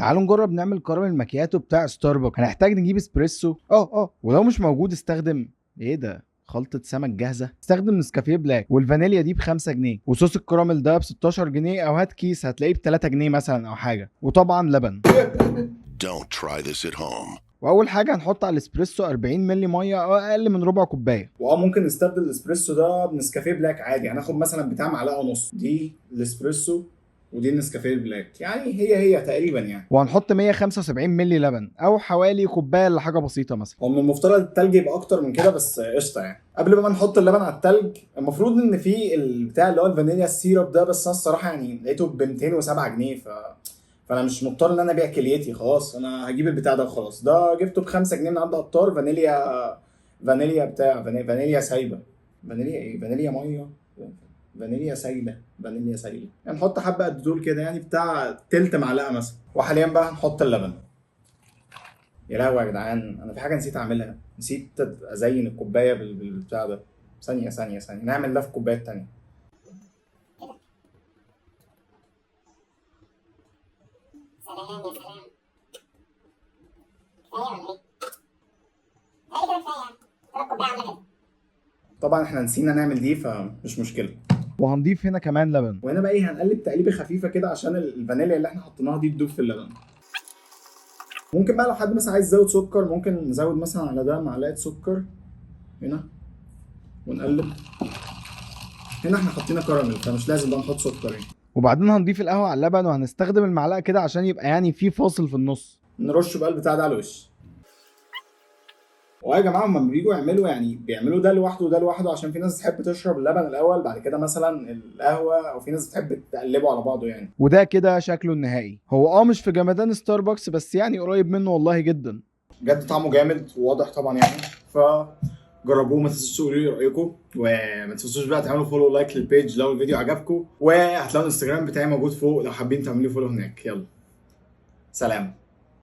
تعالوا نجرب نعمل caramel macchiato بتاع ستاربكس. هنحتاج نجيب اسبريسو، ولو مش موجود استخدم ايه ده، خلطة سمك جاهزة. استخدم نسكافيه black، والفانيليا دي ب5 جنيه، وصوص الكراميل ده ب16 جنيه، او هات كيس هتلاقيه ب3 جنيه مثلا او حاجة، وطبعا لبن. Don't try this at home. واول حاجة هنحط على الاسبريسو 40 مللي مية او اقل من ربع كوباية. ممكن نستبدل الاسبريسو ده بنسكافيه black عادي، هناخد مثلا بتاع معلقة ونص، دي الاسبريسو ودي النسكافيه ال black، يعني هي هي تقريبا يعني. وهنحط 175 مللي لبن او حوالي كوباية لحاجة بسيطة مثلا. هو من المفترض التلج يبقى اكتر من كده، بس قشطه يعني. قبل ما نحط اللبن على التلج، المفروض ان في البتاع اللي هو الفانيليا ال syrup ده، بس انا الصراحة يعني لقيته ب 207 جنيه، فانا مش مضطر ان انا ابيع كليتي، خلاص انا هجيب البتاع ده وخلاص. ده جبته ب 5 جنيه من عند عطار، فانيليا، فانيليا بتاع فانيليا سايبه، فانيليا ايه، فانيليا مية، فانيليا سايله، فانيليا سايله. يعني نحط حبه قد دول كده، يعني بتاع تلت معلقه مثلا. وحاليا بقى هنحط اللبن. يا لهوي يا جدعان، انا في حاجة نسيت اعملها، نسيت ازين الكوباية بالبتاع ده. ثانية ثانية ثانية، نعمل ده في الكوباية التانية. سلام يا سلام، كفاية ولا ايه؟ كفاية كده، كفاية. طب الكوباية عامله كده. طبعا احنا نسينا نعمل دي، فمش مشكلة. وهنضيف هنا كمان لبن. وهنا بقى ايه، هنقلب تقليبه خفيفة كده عشان الفانيليا اللي احنا حطيناها دي تدوب في اللبن. ممكن بقى لو حد مثلا عايز يزود سكر، ممكن نزود مثلا على ده معلقه سكر هنا ونقلب. هنا احنا حطينا كراميل فمش لازم بقى نحط سكر يعني. وبعدين هنضيف القهوة على اللبن، وهنستخدم المعلقة كده عشان يبقى يعني في فاصل في النص. نرش بقى البتاع ده على الوش. ويا جماعة هما بييجوا يعملوا يعني بيعملوا ده لوحده وده لوحده، عشان في ناس بتحب تشرب اللبن الاول بعد كده مثلا القهوة، او في ناس بتحب تقلبه على بعضه يعني. وده كده شكله النهائي. هو مش في جمدان ستاربكس، بس يعني قريب منه والله جدا. بجد طعمه جامد وواضح طبعا يعني، فجربوه، ما تنسوش تقولوا لي رايكم، وما تنسوش بقى تعملوا follow like لل page لو الفيديو عجبكم، وهتلاقوا الانستجرام بتاعي موجود فوق لو حابين تعملوا follow هناك. يلا سلام.